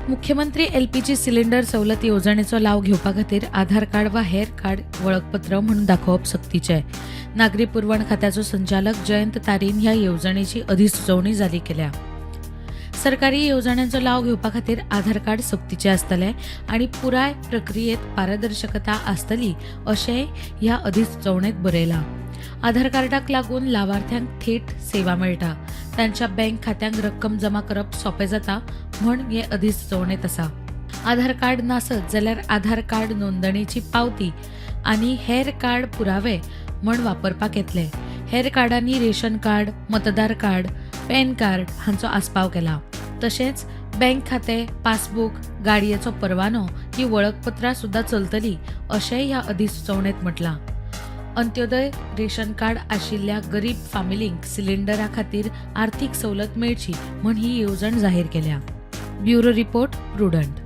मुख्यमंत्री LPG cylinder सवलत येवजणेचो लाव घेवपा खातीर आधार कार्ड वा हेर कार्ड वळखपत्र म्हणून दाखोवप सक्तीचें. नागरी पुरवण खात्याचो संचालक जयंत तारीन ह्या येवजणेची अधिसुचोवणी जारी केल्या. सरकारी येवजण्यांचो लाव घेवपा खातीर आधार कार्ड सक्तीचें आसतलें आनी पुराय प्रक्रियेत पारदर्शकता आसतली, अशेंय ह्या अधिसुचोवणेंत बरयलां. आधार कार्डाक लागून लावार्थ्यांक थेट सेवा मेळटा, तांच्या बँक खात्यांक रक्कम जमा करप सोंपें जाता म्हण हे अधिसुचोवणेंत आसा. आधार कार्ड नासत जाल्यार आधार कार्ड नोंदणीची पावती आनी हेर कार्ड पुरावे म्हण वापरपाक येतले. हेर कार्डांनी रेशन कार्ड, मतदार कार्ड, पॅन कार्ड हांचो आस्पाव केला. तशेंच बँक खातें, पासबूक, गाडयेचो परवानो ही वळखपत्रां सुद्दां चलतली, अशेंय ह्या अधिसुचोवणेंत म्हटलां. अंत्योदय रेशन कार्ड आशिल्ल्या गरीब फामिलींक सिलिंडरा खातीर आर्थीक सवलत मेळची म्हण ही येवजण जाहीर केल्या. Bureau report, Prudent.